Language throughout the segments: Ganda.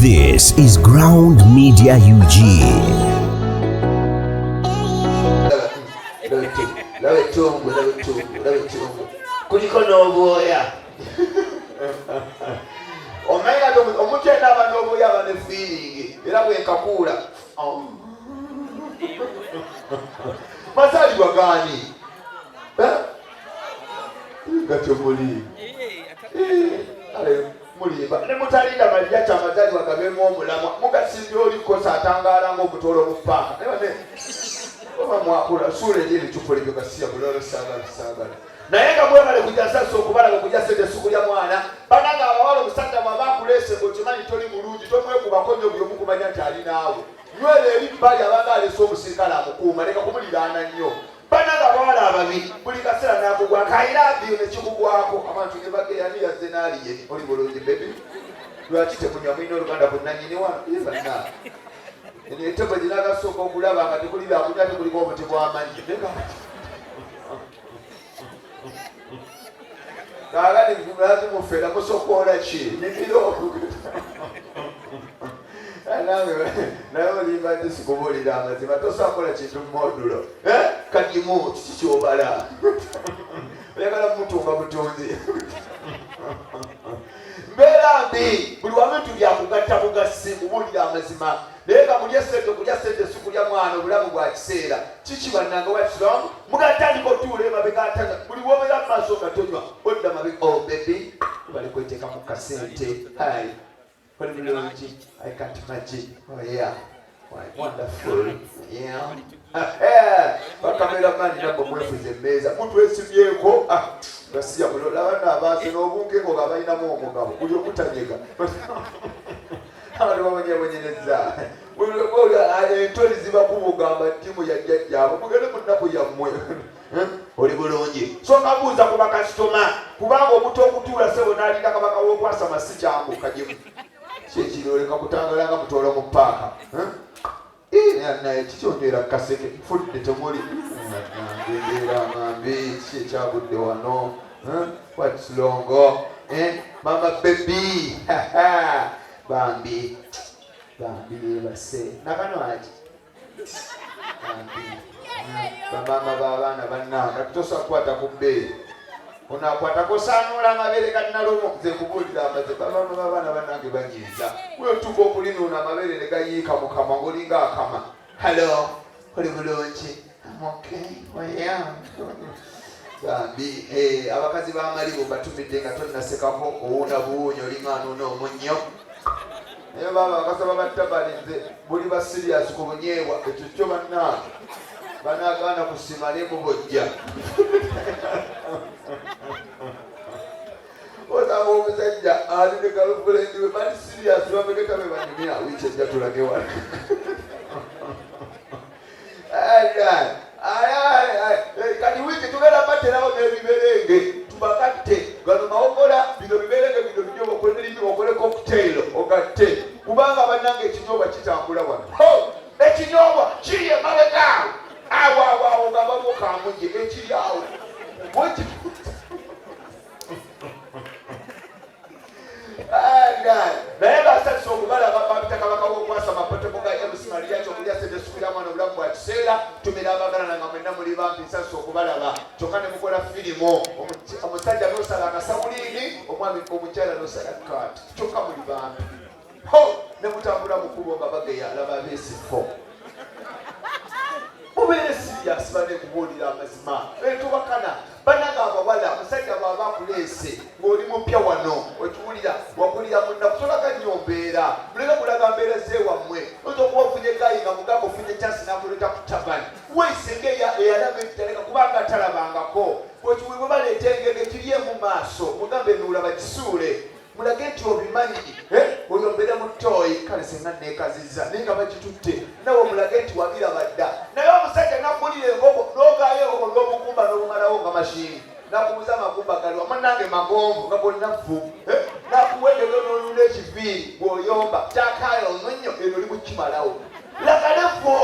This is Ground Media UG. Laba ettungu, laba ettungu, laba ettungu. Kuliko n'obwoya. Omanyi kati omuntu yenna aba n'obwoya aba ne feeling era bwenkakuula. Oh. Mazaalibwa gaani? Eh? Nga temuli. Eh, mulimba ne mutalinda malya kyamazaalibwa gabeemu omulamwa mugasimbye oli kosa atangaala ng'omutoolo mu paaka naye bane oba mwakula suula eri ebicupuli byo gasiya bulolo saagala saagala naye nga mwebale kujja sasa okubalaba kujja sente sikulya mwana bananga abawala omusajja bwaba akuleese ng'okimanyi toli mulungi tomwekubako nnyo buli omu kumanya nti ali naawe nywera eri bbali abanga aleese omusirikale amukuuma leka kumuliraana nnyo. Banange abawala ababi buli kaseera nakugwako I love you nekikugwako abantu ne bageya ani yazze n'aliye oli bulungi baby lwaki temunywa mulina oluganda ku nanyini wano ye banna eno etebo gyenagasooka okulaba nga tekuli byakunywa tekuliko obuti bw'amannyo kaakati lwaki mufera musokoola ki mimiro naye olimba nti sikubuulira amazima tosobola kukola kintu mumodulo eh? Kagimu kiki kyobala oyagala mutunga butunzi mbeera mbi buli wamu bintu byakugatta bugassi kubuulira amazima naye nga mulya sente kulya sente si kulya mwana obulamu bwa kiseera kiki bannange what's wrong mugatandika otuula emabega atanga buli wobeera mu maaso nga tonywa odda mabega oh baby bali kweteeka mu kasente hi oli bulungi I can't imagine oh yeah wonderful yeah bakameramani nabwe mwefuze emmeeza mutwesimyeko ah, gasiya mulolaba naabaase n'obunkengo nga balinamu omugabo buli omutanyega abantu babonyebonyereza entoli zibakubugamba ttiimu ya jjajjaabwe mugende mu nnaku yammwe eh? Oli bulungi soka buuza ku bakasitoma kubanga omuntu okutuula sebo n'alinda kabaka w'okwasama si kyangu kagimu kyekiri oleka kutangala nga mutoolo mu paaka eh? Naye kiki onywera kaseke nfudde temuli embeera ngambi kiki ekyagudde wano eh? What's longo mama baby bambi bambi bebase nakano ati bamama b'abaana bannanga tosobola kukwata ku bbeere onakwatako sanuula amabeere ga nalumu nze nkubuulira amaze bamama b'abaana bannange banyiiza weotuuka okulinuuna amabeere ne gayiika mukama ngaolinga akama hallo oli bulungi bambi eh, abakazi b'amalibu batumidde nga tonnasekako owuuna buwuunyi olinga anuuna omunnyo naye baaba abakasaba battabalinze buli ba sirias ku bunyeebwa ekyo kyo bannange banagaana kusima ne mubojja osanga omusajja ali ne galofulendi we bali sirias bamegeta be banyumya wiiki ejja tulage wano kati wiiki tugenda baterawo n'ebiberenge tubagatte gano mawogola bino biberenge bino binyoba okole okole cocktail ogatte kubanga bannange ekinyobwa kitambula wano ekinyobwa kiri emabega awo awo awo nga bamu kamuje ekiri awo naye basasise okubalaba babita kabaka w'okwasama potebo ga mc maria kyokulya sente sukulya mwana obulamu bwa kiseera tumira abagalana nga mwenna muli bambi nsasise okubalaba kyokka ne mukola firimu omusajja nosala akasabuliini omwami omukyala nosala kaati kyokka muli bambi ho ne mutambula mukubo nga bageya laba abeesifo mubeere sirias bane kubuulira amazima etubakana banange abawala omusajja bw'aba akuleese ng'oli mupya wano okiwulira wakulira munnaku tolaga nnyo mbeera muleke kulaga mbeera zeewammwe oyinza okuba ofunye gayi nga mugamba ofunye chansi nakuleeta ku tabani weeyise ng'eyalaba ekitaleka kubanga talabangako bwekiwuli bwe baleeta engege kiri emu maaso mugambe nuula bagisuule mulage nti obimanyi eh? Oyo mbeere mu ttooyi kale senga neekazizza naye nga bagitutte nawe omulage nti wabiraba dda naye omusajja naggulira enkoko n'ogaayo enkoko n'obugumba n'obumalawo nga mashiini nakubuza amagumba galiwa munnange magonvu nga gonna ffu eh? Nakuwa engege n'olunda ekiviiri bw'oyomba kyakaayo omunnyo eno oli mukimalawo lagalevo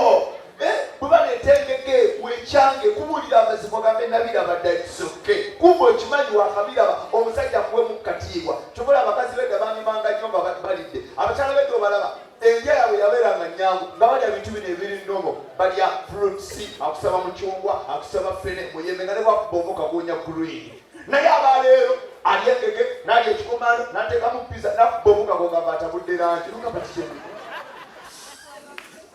eh? Bwe baleeta engege wekyange kubuulira amazima ogambe nabiraba dda kisokke kumba okimanyi wakabiraba omusajja akuwemu kukatiibwa kyobola abakazi bedda banyumanga nnyo nga balidde abakyala bedda obalaba. Obalaba endya yaabwe yabeera nga nnyangu, nga balya bintu bino ebiri nnomo, balya fruits, akusaba mucungwa, akusaba ffene, muyembe, nga ne bwakuba omuka guwunya green. Naye abaleero alya engege n'alya ekikomando n'ateekamu pizza n'akuba omuka gwogamba atabudde langi nogamba kiki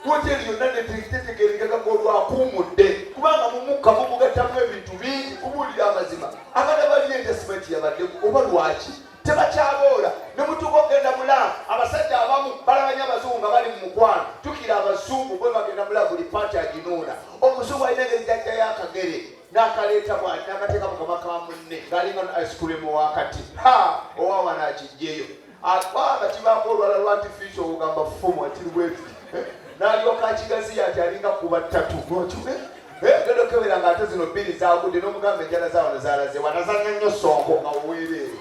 Woteri yonna netegerekeka olwakuumudde kubanga mu mukka mugugattamu ebintu bingi. Kubuulira amazima, abaana bali entya simenti yabadde oba lwaki tebakyaboola ne mutuuka okugenda mu laavu. Abasajja abamu balabanye abazungu nga bali mu mukwano. Jjukira abazungu bwe bagenda mu laavu, buli paati aginuuna. Omuzungu alina engeri gy'aggyayo akagere n'akaleeta bw'ati n'akateeka mu kamwa ka munne ng'alinga no ice cream wakati. Ha, owa wano akiggyeyo akwaba kibaako olwala lwa artificial ogamba ffumu akiri bweti n'alyoka akigaziya ati alinga kuba ttatu lwakime genda okebera nga ate zino bbiri zagudde n'omugamba enjala zawano zalaze wanazanya nnyo sonko nga oweereere.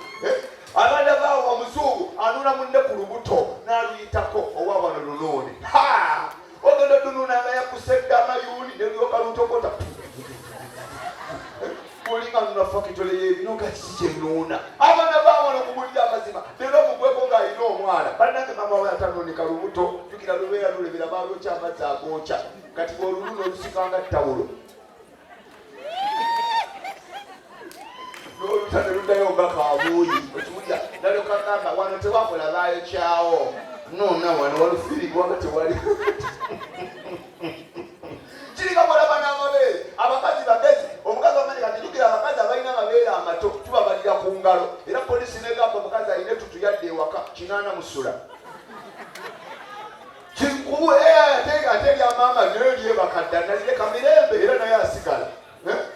Abaana baawo omuzungu anuuna munne ku lubuto n'aluyitako owa wano lunuuni ogenda odunuuna nga yakusedde amayuuni ne lulyoka lutokota olinga nuna fakitole y'ebino nga kiki kyenuuna. Abaana baawano kubulira amazima leero omugweko ng'alina omwana bannange maama we atanuunika lubuto. Jjukira lubeera lulebera baalwokya amazzi agookya kati bw'oluluna olusikanga ttawulo n'oluta ne luddayo nga kabuuyi okiwulira nalyoka gamba wano tewakola baayokyawo nuuna wano walufiirigwa nga tewali kiringa bwolaba n'amabeere. Abakazi bagezi, omukazi omanyi kati jjukira abakazi abalina amabeere amato tubabalira ku ngalo, era poliisi negamba omukazi alina ettutu yadde ewaka 80 musula kikubu ate erya maama nayo lyebaka dda nalireka mirembe era naye asigala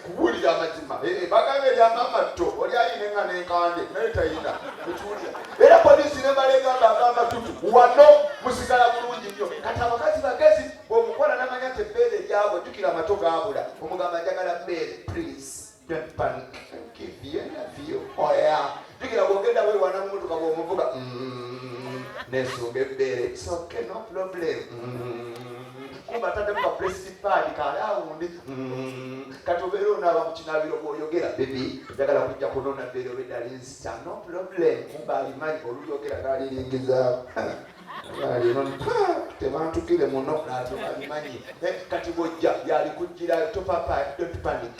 kubuulira amazima. Bagamba erya maama tto oli ayina enga n'enkande naye tayina ekiwulira, era poliisi nemala egamba agamba tutu wano musigala bulungi nnyo. Kati abakazi bagezi, bw'omukola namanya nti ebbeere eryabwe, jjukira amato gaabula, omugamba njagala bbeere, please don't panic, give you, love you, oh yeah. Jjukira bw'ogenda weewaana mu motoka bw'omuvuga nesunga ebbeere, it's okay, no problem. Kumba ataddemu ka breast pad ka round. Kati obeera onaaba mu kinaabiro bw'oyogera, baby njagala kujja kunoona bbeere oba eddala nzita, no problem. Kumba alimanyi olulyogera n'aliringizaako tebantukire muno natyo abimanyi. Kati bw'ojja yalikujjira topapa, don't panic.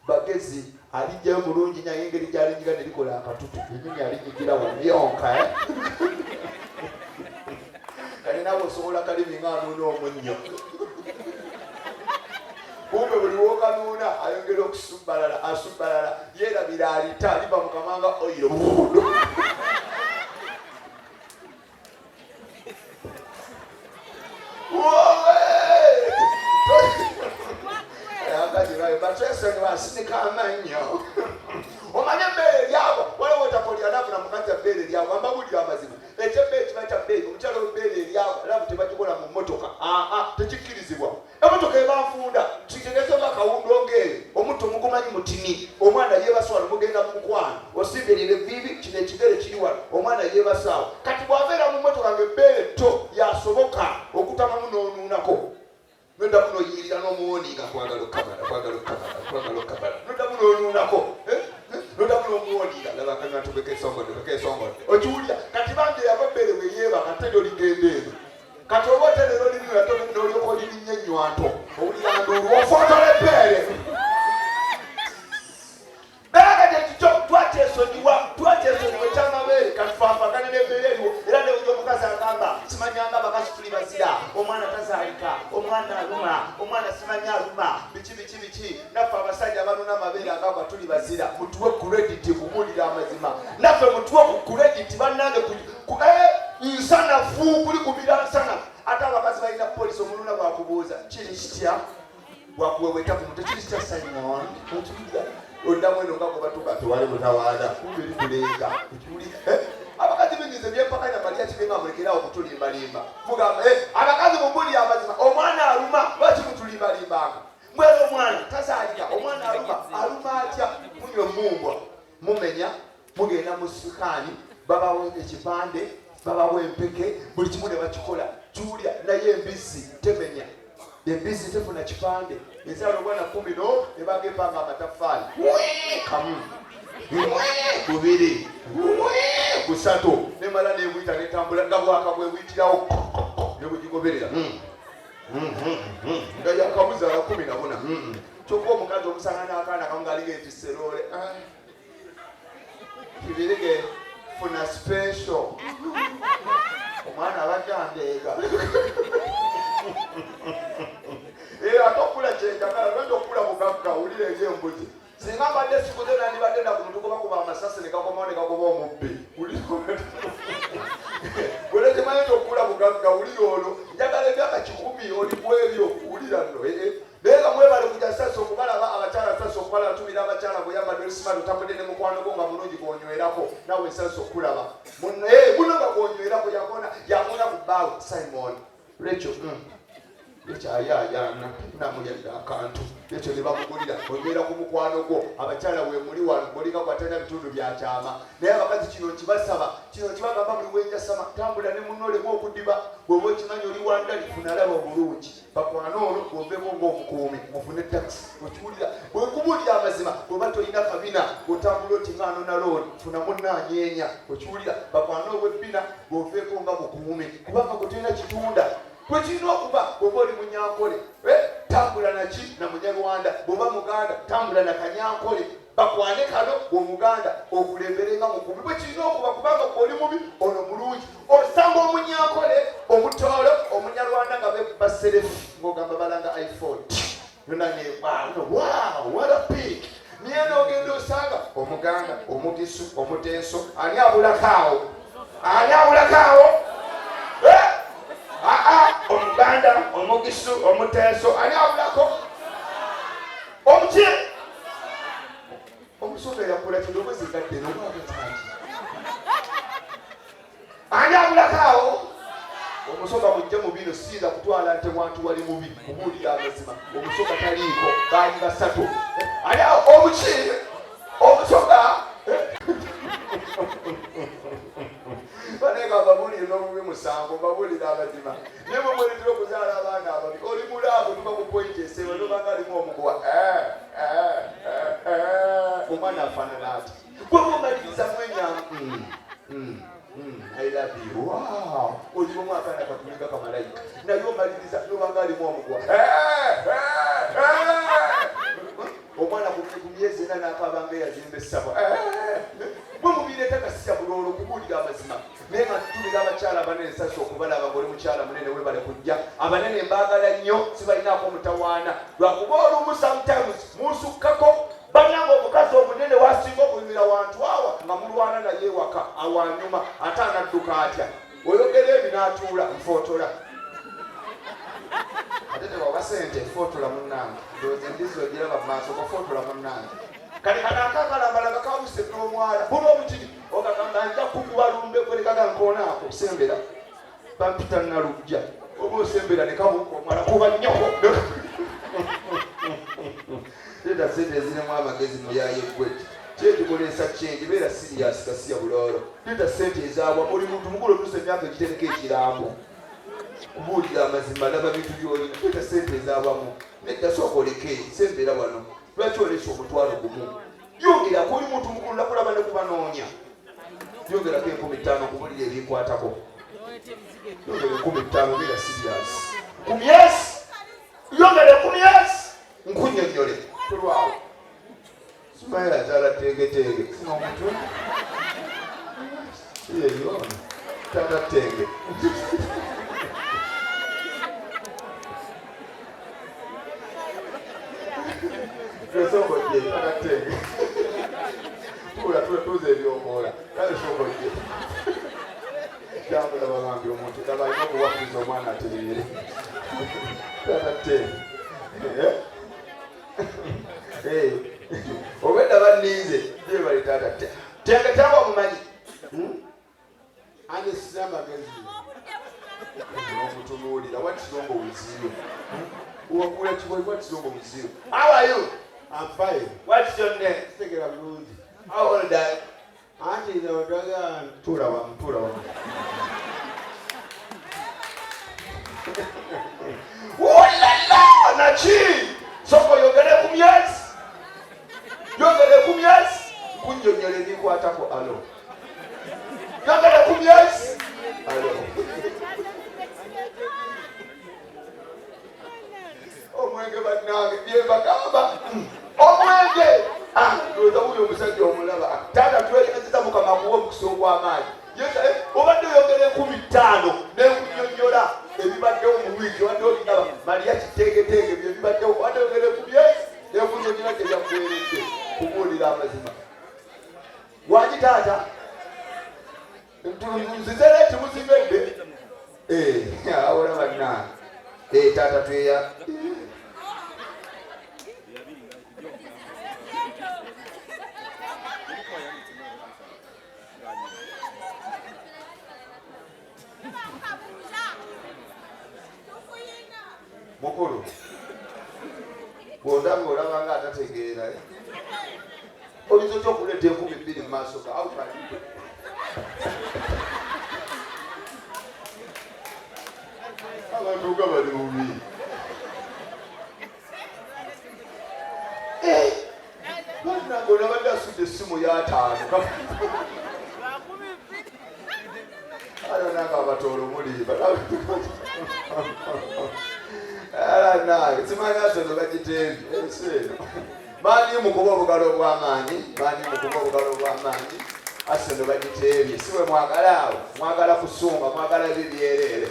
Bagezi alijjayo bulungi naye engeri gyalinyiga ne likola akatutu enyini alinyigira wano yonka. Kati nawe osobola kalimi nga anuuna omunnyo, kumbe buli wokanuuna ayongera okusubbalala, asubbalala yeerabira alita liva mu kamanga oyiro. Batwesonyiwa asinika amannyo omanye ebbeere eryagwa waliwo otakolera nafuna mukazi ebbeere eryagwa. Mbabulira amazima, ekyebbeere kiba kya bbeeyi. Omukyala webbeere eryagwa love tebagikola mu mmotoka, aa tekikkirizibwa. Emotoka eba nfunda, kitegeeza nga akawundo ngeeyo omutto mugumanyi mutini. Omwana yeebasa wano, mugenda mu mukwano, osimbirira evviivi, kino ekigere kiri wano, omwana yeebasaawo. Kati bw'abeera mu mmotoka ng'ebbeere tto yasoboka okutamamu n'onuunako noddamu noyimirira n'omuwoninga kwagala okukamala, kwagala okukamala, kwagala okukamala, noddamu n'onuunako, noddamu n'omuwoninga laba akanywa tubekesongodde bekesongodde okiwulira. Kati bambi eyava ebbeere bwe yeebaka teri oligenda eno. Kati oba oterera olinywera n'olyoka olirinnya ennywanto owulira nduulu ofootola ebbeere. Naye kati ekikyo twakyesonyiwa, twakyesonyiwa ekyamabeere. Kati faafagane n'embeera eriwo era newuja omukazi agamba simanyanga abakazi tuli bazira, omwana tazaalika, omwana aluma, omwana simanya aluma biki biki biki. Naffe abasajja abanona amabeere agamba tuli bazira, mutuwe credit. Kubuulira amazima, naffe mutuwe ku credit bannange. Nsanafu kuli kumira nsanafu. Ate abakazi balina polisi, omuluna bwakubuuza kiri kitya, bwakuweweeta ku mutwe, kiri kitya Simon, okiwulira oddamu eno nga gwe tewali mutawaana, kumbe likuleega okiwulira. Abakazi binyize byempakanya malya kibenga mulekerawo kutulimbalimba. Mugamba abakazi mubulira amazima, omwana aluma, lwaki mutulimbalimbanga? Mwera omwana tazaalika, omwana aluma, aluma atya? Munywa emumbwa, mumenya, mugenda mu sikaani, babawo ekipande, babawo empeke, buli kimu ne bakikola kiwulira. Naye embizzi temenya, embizzi tefuna kipande, ezaala obwana 10 no ebaga epanga amataffaali kamu. Bubiri, busatu, nemala nebuyita netambula nga bwaka bwebuyitirawo nebugigoberera nga yakabuzaala 14. Kyokka omukazi omusanga n'akaana kamu ngaalinga etiseroole kibirige funa special omwana abadde andeega. Ate okula kyenjagala lwaki okula mugagga wulira eri embuzi. Singa mbadde sikuze nandibadde na ku muntu kubakuba amasasi ne gakomawo ne gagoba omubbi. Gwene temanyi nti okula mugagga wulira olwo njagala emyaka 100 oli ku ebyo wulira nno. Naye nga mwebale kujja sasa okubalaba abakyala sasa okubalaba tumira abakyala bweyambadde olusimala otambudde ne mukwano gwo nga mulungi gwonywerako nawe sasa okulaba muno nga gwonywerako yakona ku bbaawe Simon Rachel ekyayayaana namuyadde akantu ekyo ne bamugulira onywera ku mukwano gwo. Abakyala weemuli wano mulinga gwatalina bitundu bya kyama, naye abakazi kino nkibasaba, kino nkibagamba buli wenjasama tambula ne munno oleme okudiba. Bw'oba okimanyi oli wandali funa alaba obulungi bakwana olwo bw'oveeko ng'omukuumi mufune takisi okiwulira. Bwekubuulira amazima bw'oba tolina kabina otambula oti ng'anona looni funa munno anyeenya okiwulira. Bakwana obw'ebbina bw'oveeko nga mukuumi kubanga gwe tolina kitunda bwekirina okuba. Bw'oba oli munyankole tambula naki na munyarwanda, bw'oba muganda tambula na kanyankole bakwane kano bw'omuganda okulembere nga mukuumi bwekirina okuba kubanga gw'oli mubi ono mulungi. Osanga omunyankole omutoolo omunyarwanda nga bekuba serefu ng'ogamba balanga iPhone yonna nebano wow what a pic. Naye n'ogenda osanga omuganda omugisu omuteeso ani abulako awo, ani abulako awo? Omuganda omugisu omuteeso ani abulako? Omuki omusoga yakula kidobozi gadde n'obwagataaki ani abulako awo? Omusoga mujje mu bino siyinza kutwala nte wantu wali mubi kubuulira amazima. Omusoga taliiko baali basatu ani awo? Omuki omusoga banenga mbabuulire n'obubi musango mbabuulire amazima. Naye bwe mweretera okuzaala abaana ababi oli mulaavu tuba ku pointi eseeba nobanga alimu omuguwa omwana afaanana ati gwe bwomaliriza mwenya I love you. Wow. Olimu omwana katulinga kamalayika naye omaliriza nobanga alimu omuguwa omwana ku myezi ena n'akaabanga eyazimba essabo. Bwe mubireeta kasiya buloolo kubuulira amazima. Naye nga ntutumira abakyala abanene sasa okubalaba ng'oli mukyala munene webale kujja. Abanene mbaagala nnyo sibalinaako mutawaana lwakuba olumu sometimes munsukkako. Bannange omukazi omunene wasinga okuyumira wantu awa nga mulwana naye ewaka awanyuma ate anadduka atya? Oyogera ebi n'atuula nfootola ate tewawa sente footola munnange ndowooza embizi ogiraba mu maaso gofootola munnange. Kale kano akakalambala nga kawuse n'omwala buba omutiri ogagamba nja kukuba lumbe gwe nekaga nkoonaako sembera bampita Nalujja oba osembera ne kabuuka omwala kuba nnyoko. Leeta sente ezirimu amagezi muyaye gwe kyekikuleesa kyengi beera siriyasi kasiya buloolo. Leeta sente ezaabwa oli muntu mukulu otuusa emyaka egitereka ekirambo kubuulira amazima laba bintu by'olina. Leeta sente ezaawamu nedda sooka oleke sembera wano lwaki oleesa omutwalo gumu yongerako oli muntu mukulu nakulaba ne kubanoonya yongerako 5000 okubulira ebinkwatako yongera 5000 beera siriyasi ku myezi yongera 10 yesi nkunnyonnyole tolwawo. Simanyi azaala teegeteege n'omutwe yeyo taata tenge esongojje taata tenge tuula tuula tuuza ebyokoola kale songojje jambula babambi omuntu daba alina okuwakiriza omwana atereere taata tenge obwedda banninze gyebali taata tenge tanga omumanyi Ane sina amagezi. Omutunuulira what's wrong with you? Wakula kiboyi what's wrong with you? How are you? I'm fine. What's your name? Sitegera bulungi. How old are you? Anti nze otwagala tuula wamu tuula wamu. Ulala naki soko yogere ku myezi yogere ku myezi nkunyonyola. Kunnyonnyola ebikwatako alo. Njagala ku myezi alo. Omwenge bannange byembagamba omwenge ah, ndowooza wuyo omusajja omulaba taata tweyanziza mukama akuwa omukisa ogw'amaanyi eh, obadde oyogera 5000 nekunyonyola ebibaddewo mu wiiki obadde olindaba maliya kiteegeteege byebibaddewo obadde oyogera enkumi ezi nekunyonyola gye byakuweeredde kubuulira amazima wangi taata nzize leeti muzinywedde eh, awola bannange eh, taata tweya mukulu bwondaba olaba nga atategeera eh? Oyinza otya okuleeta 2000 mu maaso ga abantu nga bali bubi eh, bannange olabadde asudde essimu y'ataano alonanga abatoolo mulimba alanange simanyi asono bagiteebye ensi eno Maanyi mukuba obugalo obw'amaanyi, maanyi mukuba obugalo obw'amaanyi. Arsenal bagiteebye, si bwe mwagala awo, mwagala kusunga, mwagala bibyereere.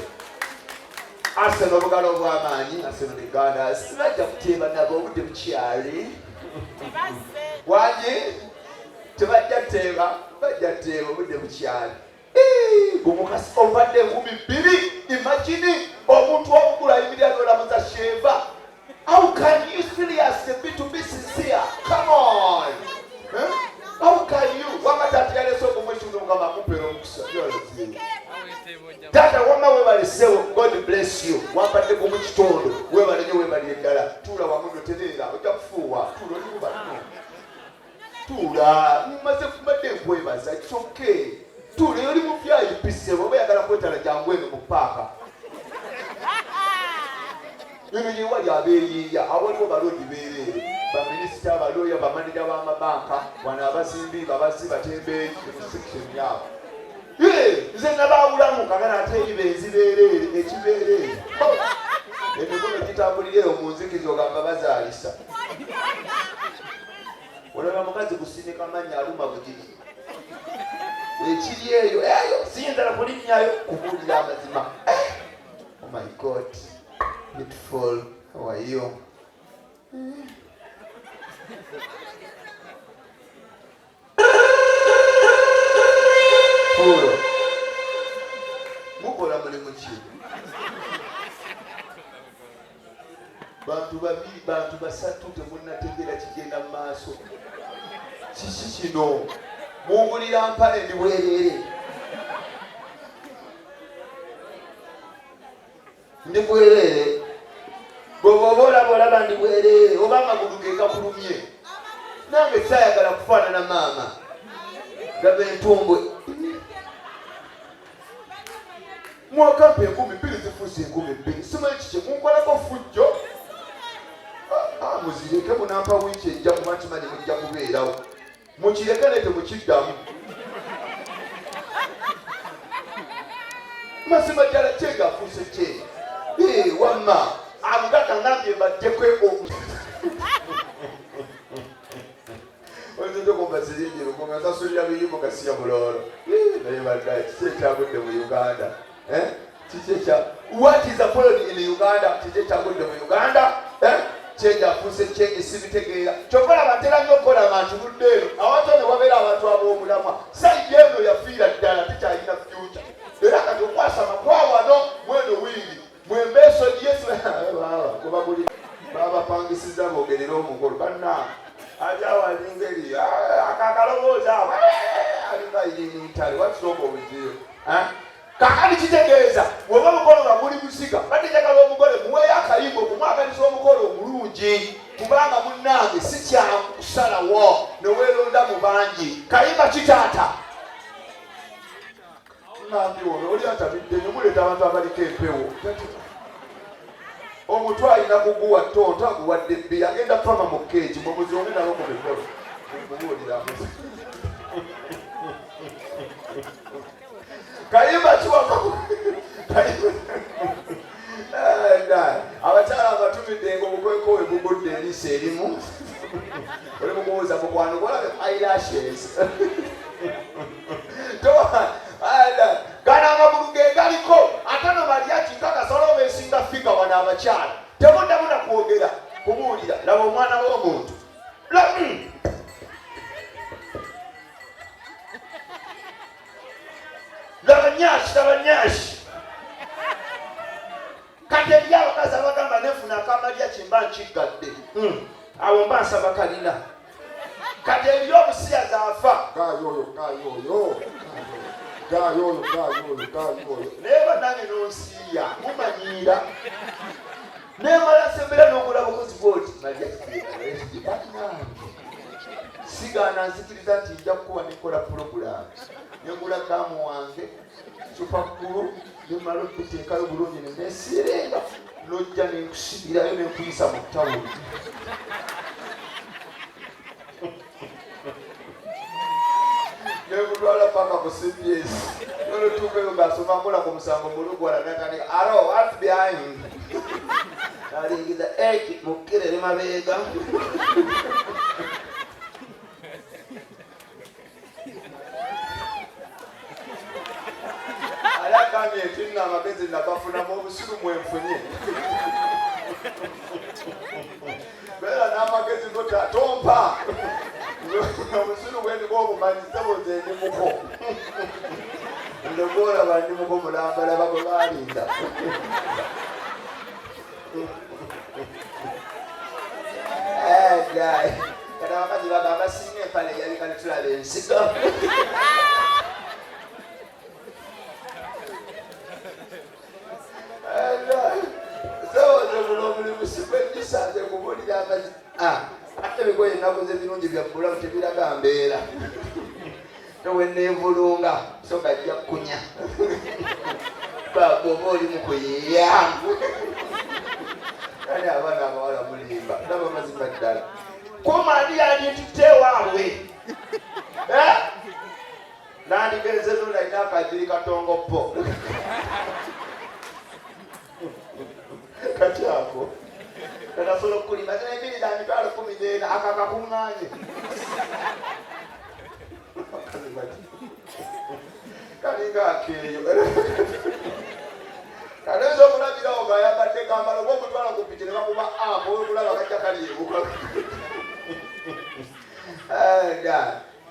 Arsenal obugalo obw'amaanyi, Arsenal Uganda sibajja kuteeba nabo obudde bukyali. Wangi tebajja teeba, bajja teeba obudde bukyali. Gumukasi ompadde 2000 imagine omuntu omukulu ayimirira n'olamuza Sheva. How can you seriously be to be sincere? Come on. Eh? How can you? Wama tata yaleese ogumwekibuzo mukama akumpeera omukisa. Taata wama webale ssebo God bless you. Wampadde gumu kitundu webale nnyo webalire ddala. Tuula wamu no tereera ojja kufuuwa. Tuula oli kuba tuula maze mbadde nkwebaza it's okay tuula oli mu VIP ssebo oba oyagala kwetala jangu eno mu paaka eno yewali abeeyiiya awaliwo baloodi beereere baminisita abalooya bamaneja b'amabanka wano abazimbi babazi batembeeyi mu section yaabo nze nabaawulamu kagala ate ebiba enzibeereere ekibeereere emikono gitambulira eyo mu nzikiza ogamba bazaalisa olaba mukazi kusinika mannya aluma bugiri ekiri eyo eyo siyinza na kulinnyayo kubuulira amazima eh! oh my god beautiful how are you eh. Pulo mukola mulimu ki bantu babiri bantu basatu temunategeera kigenda mu maaso kiki kino mungulira mpale ndi bwerere ndi bwerere bweoba olaba olaba ndi bwerere oba amagulu ge gakulumye nange saayagala kufaanana maama gaba entumbwe mwakampa 2000 zifuuse 2000 simanyi kiki munkolako fujjo ah, ah, muzireke munampa wiiki ejja kuba nkimanyi mujja kubeerawo mukireke naye temukiddamu mazima ddala kyenga afuuse kye eh, wamma amugaga ngambye mbaddeko oyinza okumpa siringi lukumi osasulira biyimbo gasiya buloolo naye bannaye kiki ekyagudde mu uganda eh? kiki ekya what is a followed in uganda kiki ekyagudde mu uganda eh? kyenji afuuse kyenji sibitegeera kyova olaba ntera nnyo okukola nga ntunudde eno awantu ne wabeera abantu ab'omulamwa sayidi eno yafiira ddala tekyalina fyuca era kati okwasama kwawano mweno wiigi mwembeeso yesu kubaguli babapangisiza bogerere omukolo banna ali awo alinga eri akakalowooza awo alinga ayini ntale watusooka obuziyo kakati kitegeeza weba omukolo nga guli musiga badde njagala omugole muweeyo akayimba okumwagalisa omukolo omulungi kubanga munnange si kyangu kusalawo neweeronda mu bangi kayimba kitaata nambi ono oli atabidde nyo muleeta abantu abaliko empewo omutwe alina kuguwa tonto aguwadde bbi agenda fama mu keeki mwe muzonge nabo ku mikolo mubuulira amazima. Kayimba kiwaka abakyala abatumidde nga obukoyeko we bugudde eriiso erimu oli mukubuuza mukwano gwolabe eyelashes gano amagulu ge galiko ate no balya kikakasa olwoba esinga figa wano abakyala temuddamu na kwogera kubuulira laba omwana w'omuntu laba nyashi laba nyashi kati eri abakazi abagamba nefuna akamalya kimba nkiggadde hmm. awo mba nsaba kalina kati eri obusiyazi afa gayoyo gayoyo gayoyo gayoyo gayoyo naye banange nonsiiya mumanyiira nemala sembera nokola bukozi bwoti malya banange sigaana nzikiriza nti nja kukuba nekola pulogulaamu nengula gaamu wange cupa kkulu nemala okubiteekayo bulungi nenesirenga nojja nenkusibirayo nenkuyisa mu tawuni nekutwala paka ku cps nolutuukayo ngaasoma nkola ku musango mulugwala natandika aro what's behind nalingiza eki mukkire eri mabeega Ali agambye nti nno amagezi nagafunamu obusiru mwenfunye beera n'amagezi go tompa obusiru bwendiko obumanyi sebo nze ndi muko nze gwolaba ndi muko mulambalaba gwe balinda kati abakazi bagamba singa empale eyabika netulaba ensigo sewozebula omulimu sigwenyisanze kubulira amazi ah, ate ebigoye enaku zebirungi byabbulamu tebiraga mbeera towenevulunga so gajja kunya baba oba oli mukuyiya kale abaana abawala mulimba ndaba mazima ddala kuma ani yanditutte ewaabwe eh? nandigenze nolalina akajiri katongo po kati ako katasobola okukulima zina za mitwalo kumi n'ena akakakuŋŋaanye kalinga akeeyo kanoyinza okulabirawo ng'ayambadde kambalo oba omutwala ku piki ne bakuba ampu okulaba kajja kalyebuka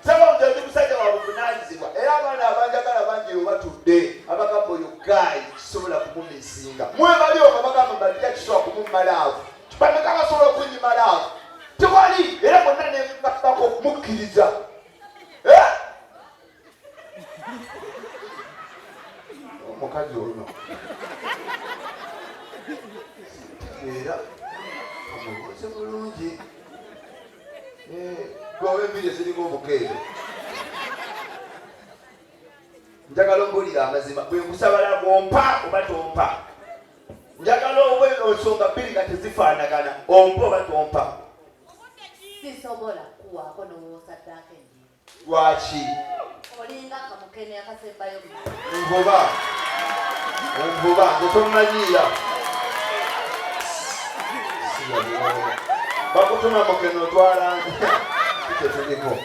saba nze ndi musajja wa buvunaanyizibwa era abaana abanjagala bangi we batudde abagamba oyo gaayi kisobola kumumisinga mwebali omwo bagamba mbalira kisobola kumummalaavu bameka basobola okunyima laavu tewali era bonna nemubako mukkiriza eh? omukazi ono era omubuuze bulungi gwawa enviiri eziringa obukeere njagala ombuulira amazima bwe nkusabala ompa oba tompa njagala owe ensonga bbiri nga tezifaanagana ompa oba tompa sisobola kuwaako nowoosaddaako ennyingi lwaki olinga kamukene akasembayo nvuba nvuba nze tomanyiira bakutuma mukene otwala kyetuliko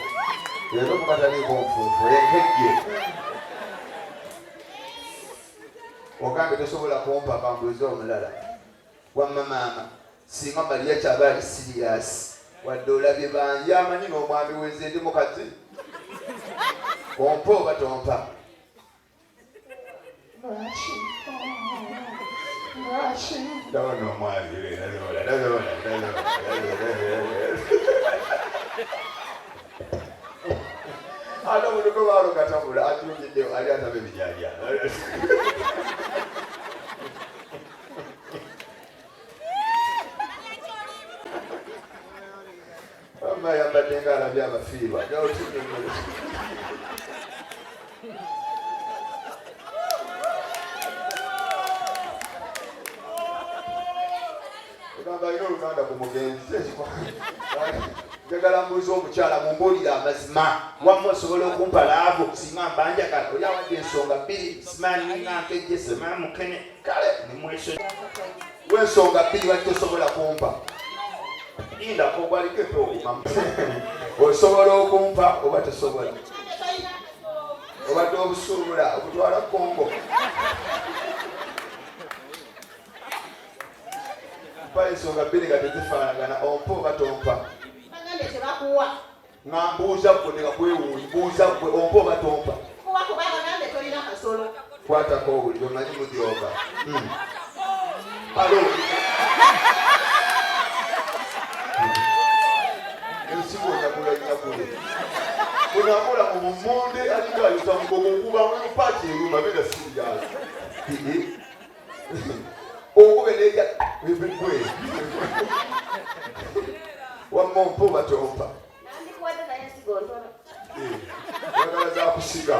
leero mukataliiko nfuufu enkejje ogambye tosobola kumpa kambuuze omulala wamma maama singa mariya kyaba ali siriyasi wadde olabye bangi amanyi n'omwami wenze ndi mukazi ompa oba tompa ndabona omwami ate omutuko baalokatabula atungidde ali ataba ebijaja Mama yambadde nga alabye abafiirwa ogamba Katonda alina oluganda ku mugenzi. Njagala mbuuza omukyala mumbuulire amazima. Wamma osobola okumpa laavu singa mba njagala oli awadde ensonga bbiri simanyi nga nkejje simanyi mukene Kale nemweso w'ensonga bbiri lwaki tosobola kumpa? Lindako ogwaliko empewo. Osobola okumpa oba tosobola? Obadde obusuubula obutwala Kongo. Mpa ensonga bbiri nga tezifaanagana, ompa oba tompa? Bagambye tebakuwa. Nga mbuuza ggwe, ndeka kwewuunya, mbuuza ggwe, ompa oba tompa? Kuwa kuba bagambye tolina kasolo. Kwatako owulire, omanyi mudyoga. Alo. Ensigo nyagula nyagule. Bunakula mu mummonde alinga ayusa mugogo nkuba mu paaki eruma benda siriyazi. Okube n'erya gwe. Wamma ompa oba tompa? Nandikuwadde naye ensigo ntono. Oyagala za kusiga.